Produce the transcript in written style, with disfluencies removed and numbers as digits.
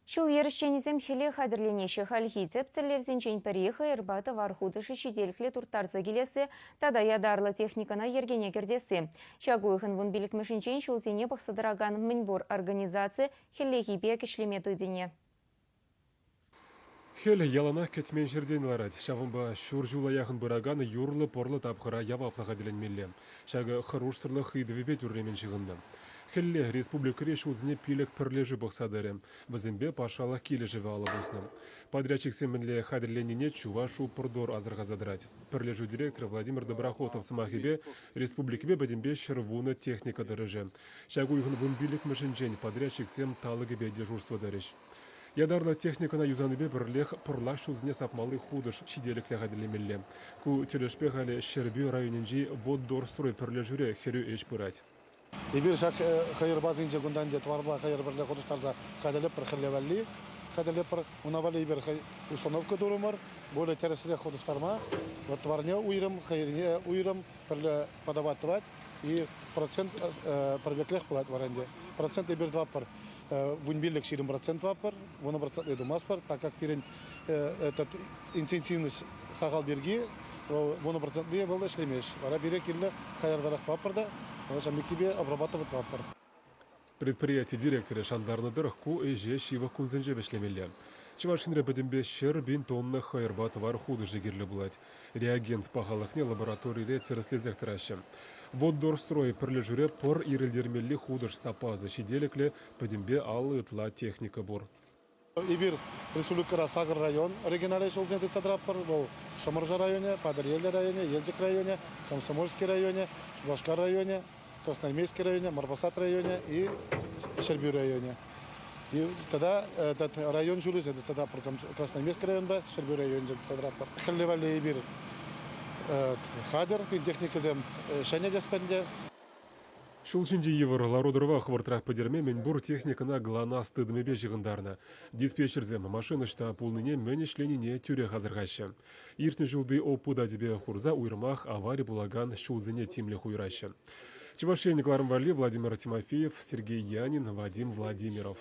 Ҫул-йӗр ӗҫченӗсем хӗле хатӗрленеҫҫӗ. Хальхи тӗп тӗллевсенчен пӗри хӑйӑрпа тӑвар хутӑшӗ ҫителӗклӗ турттарса килесси тата ятарлӑ техникӑна йӗркене кӗртесси. Ҫак уйӑхӑн 15-мӗшӗнчен ҫулсене пӑхса тӑракан мӗнпур организаци хӗллехи пек ӗҫлеме тытӑнӗ. Хӗл яланах кӗтмен ҫӗртен ларать. Ҫавӑнпа ҫур ҫула яхӑн пыракан юрлӑ-пӑрлӑ тапхӑра яваплӑ хатӗрленмелле. Ҫакӑ хӑрушсӑрлӑх ыйтӑвӗпе тӳрремӗн ҫыхӑннӑ. Хӗлле республикӑри ҫулсене пилӗк пӗрлешӳ пӑхса тӑрӗ. Вӗсемпе патшалӑх килӗшӗвӗ алӑ пуснӑ. Подрядчиксем мӗнле хатӗрленнине Чувашупрдор асӑрхаса тӑрать. Пӗрлешӳ директорӗ Владимир Доброхотов сӑмахӗпе республикипе пӗтӗмпе 110 техника тӑрӑшӗ. Ҫак уйӑхӑн 15-мӗшӗнчен подрядчиксем талӑкӗпе дежурство тӑрӗҫ. Ятарлӑ техникӑна юсанипе пӗрлех пӑрлак ҫулсене сапмалли хутӑш ҫителӗклӗ хатӗрлемелле. Ку тӗлӗшпе халӗ Ҫӗрпӳ районӗнчи Воддорстрой пӗрлешӳре хӗрӳ ӗҫ пырать. Эпир ҫак хӑйӑр базинче кунта ӗнтӗ тӑварпа хӑйӑр пӗрле хутӑштарса хатӗрлетпӗр хӗлле валли хатӗрлетпӗр. Уна валли эпир установка турӑмӑр. Более тӗрӗсрех хутӑштарма. Вот тӑварне уйрӑм, хӑйӑрне уйрӑм пӗрле подавать тӑвать. И процент пӗр пеклех пулать вара ӗнтӗ. Процент эпир тӑватпӑр. 15 20% тӑватпӑр, 10% тумастпӑр, так как пирӗн этот интенсивность сахал пирки вӑл 10% вӑл ӗҫлемест. Вара пире кирлӗ хаяртарах тӑватпӑр та, ҫав меккипе обрабатывать тӑватпӑр. Предприяти директорӗ шантарнӑ тӑрӑх ку ӗҫе ҫывӑх кунсенче вӗҫлемелле. Чӑваш Енре пӗтӗмпе 100 000 тонна хӑйӑрпа тӑвар хутӑшӗ кирлӗ пулать. Реагент пахалӑхне лабораторире тӗрӗслесех тӑраҫҫӗ. Воддорстрой пӗрлешӳре пӑр ирӗлтермелли хутӑш саппасӗ ҫителӗклӗ, пӗтӗмпе 50 ытла техника пур. Эпир республикӑра сакӑр район регионаллӑ ҫулсене тытса тӑратпӑр. Вӑл Шӑмӑршӑ районӗ, Патӑрьел районӗ, Елчӗк районӗ, Комсомольски районӗ, Шупашкар районӗ, Красноармейски районӗ, Марпасад районӗ и Ҫӗрпӳ районӗ. И тата этот район ҫулӗсем тытса тӑратпӑр. Красноармейски районпа Ҫӗрпӳ районӗнче тытса тӑратпӑр. Хӗлле валли эпир хатӗр, техникӑсем ҫӗнӗ тӗспе ӗнтӗ. Ҫул ҫинчи йывӑр лару-тӑрӑва хӑвӑртрах пӗтерме мӗнпур техникӑна ГЛОНАСС тытӑмӗпе ҫыхӑнтарнӑ. Диспетчерсем машина ӑҫта пулнине, мӗн ӗҫленине тӳрех асӑрхаҫҫӗ. Иртнӗ ҫулти опыта тӗпе хурса уйрӑмах авари пулакан ҫулсене тимлӗх уйӑраҫҫӗ. Чӑваш Ен кӑларӑм валли Владимир Тимофеев, Сергей Янин, Вадим Владимиров.